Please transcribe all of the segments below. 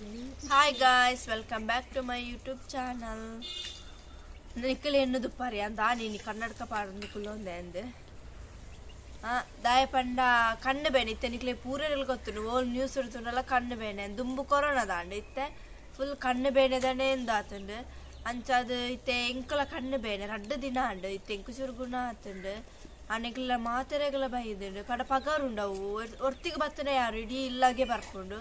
Hi guys, welcome back to my YouTube channel. ನಿಕ್ಕಲೆ ಎನ್ನುದು ಪರಿ ಅಂದ ನೀನು ಕನ್ನಡಕ ಪಾಡೊಂದು ಕುಲ್ಲೊಂದೆ ಅಂದ್. ದಾಯ ಪಂಡ ಕಣ್ಣು ಬೇನೆ ಇತ್ತೆ ನಿಕ್ಲೆ ಪೂರೆಲ್ ಗೊತ್ತುಂಡು ಓಲ್ ನ್ಯೂಸ್ ತುಂಡಲ ಕಣ್ಣು ಬೇನೆ ದುಂಬು ಕೊರೋನಾ ದಾಂಡ ಇತ್ತೆ ಫುಲ್ ಕಣ್ಣು ಬೇನೆ ದಾನೆ ಎಂದಾತುಂಡು ಅಂಚಾದ್ ಇತ್ತೆ ಎಂಕಲ ಕಣ್ಣು ಬೇನೆ ರಡ್ಡ್ ದಿನ ಆಂಡ್ ಇತ್ತೆ ಎಂಕು ಚೂರು ಗುಣ ಆತುಂಡು ಅನೆಕ್ಲ ಮಾತೆರೆಗ್ಲ ಬೈದುಂಡು ಪಡ ಪಗರುಂಡು ಅವು ಒರ್ತಿಗ್ ಬತ್ತುಂಡ ಯಾರು ಇಡೀ ಇಲ್ಲಗೆ ಬರ್ಪುಂಡು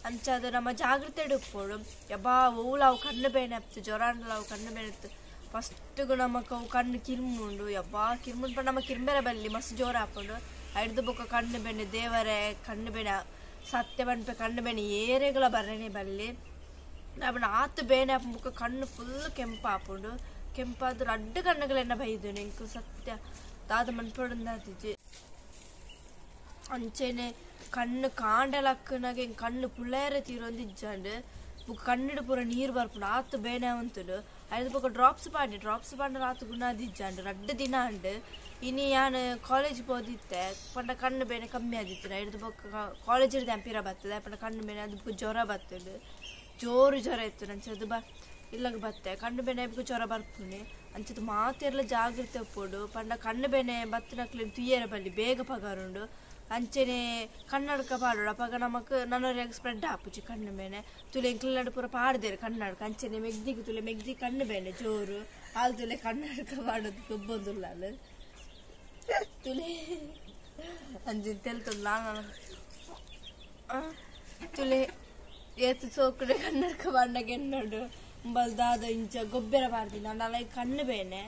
ಅಂಚಾದ್ ನಮ್ಮ ಜಾಗ್ರತೆ ಉಪ್ಪೊಡು ಯಬ್ಬಾ ಓಲ ಅವು ಕಣ್ಣು ಬೇನೆ ಆಪ್ತು ಜ್ವರ ಆಂಡಲ ಅವು ಕಣ್ಣು ಬೇನೆ ಇತ್ತು ಫಸ್ಟ್ಗು ನಮಕ್ ಅವು ಕಣ್ಣು ಕಿರ್ಮುಂಡು ಯಬ್ಬಾ ಕಿರ್ಮುಂಡು ಪಂಡ ನಮ ಕಿರ್ಮೆರೆ ಬಲ್ಲಿ ಮಸ್ತ್ ಜೋರ ಆಪುಂಡು ಐಡ್ದ್ ಬೊಕ್ಕ ಕಣ್ಣು ಬೇನೆ ದೇವರೇ ಕಣ್ಣು ಬೇನೆ ಸತ್ಯ ಪನ್ಪೆ ಕಣ್ಣು ಬೇನೆ ಏರೆಗ್ಲ ಬರನೆ ಬಲ್ಲಿ ಅಪುಂಡು ಆತ್ ಬೇನೆ ಆಪುಂಡು ಬೊಕ್ಕ ಕಣ್ಣು ಫುಲ್ ಕೆಂಪಾಪುಂಡು ಕೆಂಪಾದ್ ರಡ್ಡ್ ಕಣ್ಣುಗಳೆನ್ನ ಬೈದುಂಡು ಎಂಕ್ ಸತ್ಯ ದಾದ ಮನ್ಪೊಡುಂದಾತಿಜಿ ಅಂಚೆನೆ ಕಣ್ಣು ಕಾಂಡಲಕ್ಕನಾಗ ಕಣ್ಣು ಪುಳ್ಳೇರೆ ತೀರೊಂದು ಇಜ್ಜಾಂಡ್ ಬೊಕ್ಕ ಕಣ್ಣುಡು ಪೂರ ನೀರು ಬರ್ಪುಂಡು ಆತ್ ಬೇನೆ ಆವೊಂತುಂಡು ಐದು ಬೊಕ್ಕ ಡ್ರಾಪ್ಸ್ ಪಾಡ್ಡೆ ಡ್ರಾಪ್ಸ್ ಪಾಂಡ ಆತ್ ಗುಣ ಆದಿಜ್ಜಾಂಡ್ ರಡ್ಡ್ ದಿನ ಆಂಡ್ ಇನಿ ಯಾನ್ ಕಾಲೇಜ್ ಪೋದಿತ್ತೆ ಪಂಡ ಕಣ್ಣು ಬೇನೆ ಕಮ್ಮಿ ಆದಿತ್ತು ಐಡ್ದ್ ಬೊಕ್ಕ ಕಾಲೇಜ್ ಡ್ದ್ ಪಿರ ಬತ್ತದೆ ಪಂಡ ಕಣ್ಣು ಬೇನೆ ಅದು ಬೊಕ್ಕ ಜ್ವರ ಬತ್ತುಂಡು ಜೋರು ಜ್ವರ ಇತ್ತು ಅಂಚದ ಬ ಇಲ್ಲಗ್ ಬತ್ತೆ ಕಣ್ಣು ಬೇನೆ ಬೊಕ್ಕ ಜ್ವರ ಬರ್ಪುಂಡು ಅಂಚದ ಮಾತೆರ್ಲ ಜಾಗ್ರತೆ ಉಪ್ಪೊಡು ಪಂಡ ಕಣ್ಣು ಬೇನೆ ಬತ್ತಿನಕ್ಲೆನ್ ತೂಯೆರೆ ಬಲ್ಲಿ ಬೇಗ ಪಗರುಂಡು ಅಂಚೆನೆ ಕನ್ನಡಕ ಪಾಡೊಡು ಅಪಗ ನಮಕ್ ನನೊರಿಯಗ್ ಸ್ಪ್ರೆಡ್ ಆಪುಜಿ ಕಣ್ಣು ಬೇನೆ ತುಲೆ ಎಂಕ್ಲೆನಾಡ್ ಪೂರ ಪಾಡ್ದೆರ್ ಕನ್ನಡಕ ಅಂಚೆನೆ ಮೆಗ್ದಿಗ್ ತುಲೆ ಮೆಗ್ದಿ ಕಣ್ಣು ಬೇನೆ ಜೋರು ಆಲ್ ತುಲೆ ಕನ್ನಡಕ ಪಾಡೊಂದು ಗೊಬ್ಬೊಂದುಲ್ಲಾಲ್ ತುಲೆ ಅಂಚಿನ ತೆಲ್ತೊಂದು ತುಲೆ ಏತ್ ಸೋಕುಡೆ ಕನ್ನಡಕ ಪಾಡ್ನಗ ಎನ್ನೊಡು ಉಂಬಲ್ ದಾದ ಇಂಚ ಗೊಬ್ಬೆರ ಪಾಡ್ದಿನ ಆಂಡ ಕಣ್ಣು ಬೇನೆ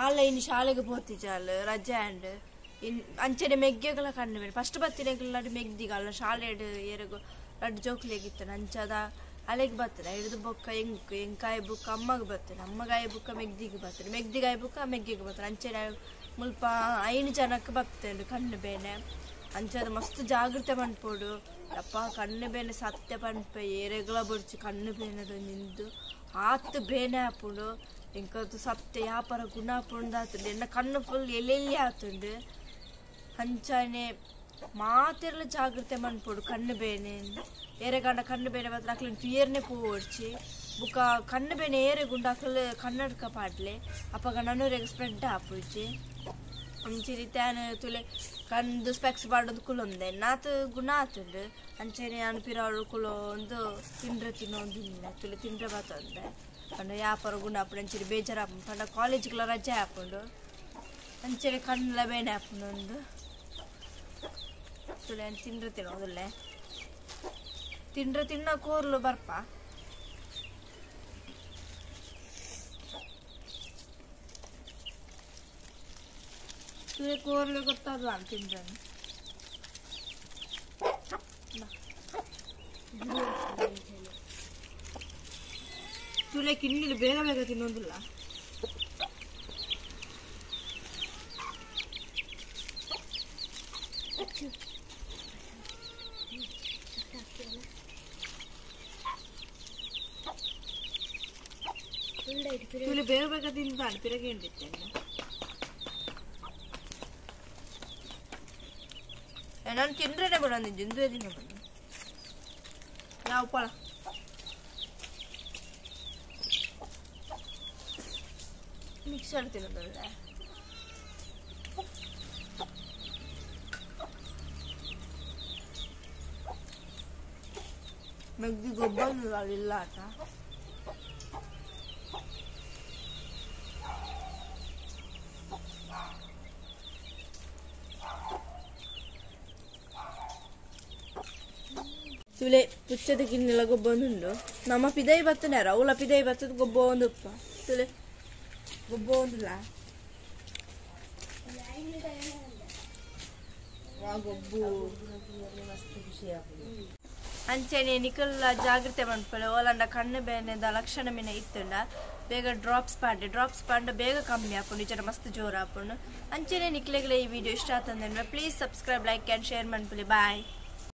ಆಲ ಇನಿ ಶಾಲೆಗ್ ಪೋತಿಜಾಲ್ ರಜೆ ಆಂಡ್ ಅಂಚೆನೆ ಮೆಗ್ಗೆಗ್ಲ ಕಣ್ಣು ಬೇನೆ ಫಸ್ಟ್ ಬತ್ತಿನಕ್ಲೆನಾಡ್ ಮೆಗ್ದಿಗ್ ಅಲ್ಲ ಶಾಲೆಡ್ ಏರೆಗ್ ರಡ್ಡ್ ಜೋಕುಲೆಗ್ ಇತ್ತುಂಡು ಅಂಚಾದ ಅಲೆಗ್ ಬತ್ತುಂಡು ಐಡ್ದ್ ಬೊಕ್ಕ ಎಂಕ್ ಎಂಕಾಯಿ ಬೊಕ್ಕ ಅಮ್ಮಗ್ ಬತ್ತುಂಡು ಅಮ್ಮಗಾಯಿ ಬೊಕ್ಕ ಮೆಗ್ದಿಗ್ ಬತ್ತುಂಡು ಮೆಗ್ದಿಗಾಯಿ ಬೊಕ್ಕ ಮೆಗ್ಗೆಗ್ ಬತ್ತುಂಡು ಅಂಚೆನೆ ಮುಲ್ಪ 5 ಜನಕ್ ಬತ್ತುಂಡು ಕಣ್ಣು ಬೇನೆ ಅಂಚಾದ್ ಮಸ್ತ್ ಜಾಗ್ರತೆ ಮನ್ಪೊಡು ಅಪ್ಪ ಕಣ್ಣು ಬೇನೆ ಸತ್ಯ ಪನ್ಪೆ ಏರೆಗ್ಲ ಬೊಡ್ಚಿ ಕಣ್ಣು ಬೇನೆದ ನಿಂದು ಆತ್ ಬೇನೆ ಆಪುಂಡು ಎಂಕಂತು ಸತ್ಯ ಯಾಪರ ಗುಣ ಆಪುಂಡು ಆತುಂಡು ಎನ್ನ ಕಣ್ಣು ಫುಲ್ ಎಲ್ಲೆಲ್ಲಿ ಆತುಂಡು ಅಂಚನೆ ಮಾತೆರ್ಲ ಜಾಗ್ರತೆ ಮನ್ಪೊಡು ಕಣ್ಣು ಬೇನೆ ಏರೆಗಾಂಡ ಕಣ್ಣು ಬೇನೆ ಬತ್ತುಂಡ ಅಕ್ಲೆನ್ ತೂಯೆರ್ನೆ ಪೋವೊಡ್ಚಿ ಬೊಕ್ಕ ಕಣ್ಣು ಬೇನೆ ಏರೆಗುಂಡು ಅಕುಲು ಕನ್ನಡಕ ಪಾಡ್ಲೆ ಅಪಗ ನನೊರಿಯಗ್ ಸ್ಪ್ರೆಡ್ ಆಪುಜಿ ಅಂಚನೆ ಇತ್ತೆ ತುಲೆ ಕಣ್ಣು ಸ್ಪೆಕ್ಸ್ ಪಾಡೊಂದು ಕುಲ್ಲೊಂದೆ ನಾತ್ ಗುಣ ಆತುಂಡು ಅಂಚನೆ ಯಾನ್ ಪಿರವುಡು ಕುಲ್ಲೊಂದು ತಿಂಡ್ರೆ ತಿನ್ನೊಂದುಲ್ಲೆ ತುಲೆ ತಿಂಡ್ರೆ ಬತ್ತೊಂದೆ ಪಂಡ ಯಾಪರ ಗುಣ ಆಪುಂಡು ಅಂಚನೆ ಬೇಜಾರ್ ಆಪುಂಡು ಪಂಡ ಕಾಲೇಜ್ಗ್ಲ ರಜೆ ಆಪುಂಡು ಅಂಚನೆ ಕಣ್ಣುಲ ಬೇನೆ ಆಪುಂಡು ಉಂದು ತುಲೆ ತಿಂಡ್ರೆ ತಿನ್ನೋದುಲ್ಲೆ ತಿಂಡ್ರೆ ತಿನ್ನ ಕೋರ್ಲು ಬರ್ಪ ತುಲೆ ಕೋರ್ಲು ಗೊತ್ತಾದ್ಲ ತಿಂಡ್ರೆ ತುಲೆ ಕಿಂಡಿಲು ಬೇಗ ಬೇಗ ತಿನ್ನೋದಿಲ್ಲ ತುಲೆ ಬೇಗ ಬೇಗ ತಿಂದಾನೆ ಪಿರಗೆ ಹಿಂಡಿತ್ತೇನೆ ನಾನು ತಿಂದ್ರೇನೆ ಬಿಡೋದು ಇಂದುವೆ ದಿನ ಬನ್ನಿ ಯಾವ ಪಳ ಮಿಕ್ಸರ್ ತಿನ್ನೋದಲ್ಲ ಮೆಗ್ದಿ ಗೊಬ್ಬರ ಇಲ್ಲ ಆಟ ತುಲೆ ಪುಚ್ಚದ ಗಿನ್ನೆಲ ಗೊಬ್ಬೊಂದುಂಡು ನಮ್ಮ ಪಿದೈ ಬತ್ತುಂಡು ಅವ್ಲ ಪಿದೈ ಬತ್ತದ ಗೊಬ್ಬೊಂದುಪ್ಪ ತುಲೆ ಗೊಬ್ಬೊಂದುಲ್ಲ ಗೊಬ್ಬು ಅಂಚೆನೆ ನಿಕಲ್ಲ ಜಾಗ್ರತೆ ಮನ್ಪೊಲೆ ಓಲಂಡ ಕಣ್ಣು ಬೇನೆದ ಲಕ್ಷಣ ಮಿನ ಇತ್ತುಂಡ ಬೇಗ ಡ್ರಾಪ್ಸ್ ಪಾಡ್ಡೆ ಡ್ರಾಪ್ಸ್ ಪಾಂಡ ಬೇಗ ಕಮ್ಮಿ ಆಪುಂಡು ಇಜ್ಜಾಂಡ ಮಸ್ತ್ ಜೋರು ಆಪುಂಡು ಅಂಚೆನೆ ನಿಕ್ಲೆಗ್ಲ ಈ ವಿಡಿಯೋ ಇಷ್ಟ ಆತಂದ್ರೆ please subscribe like and share ಮನ್ಪುಲೆ ಬಾಯ್.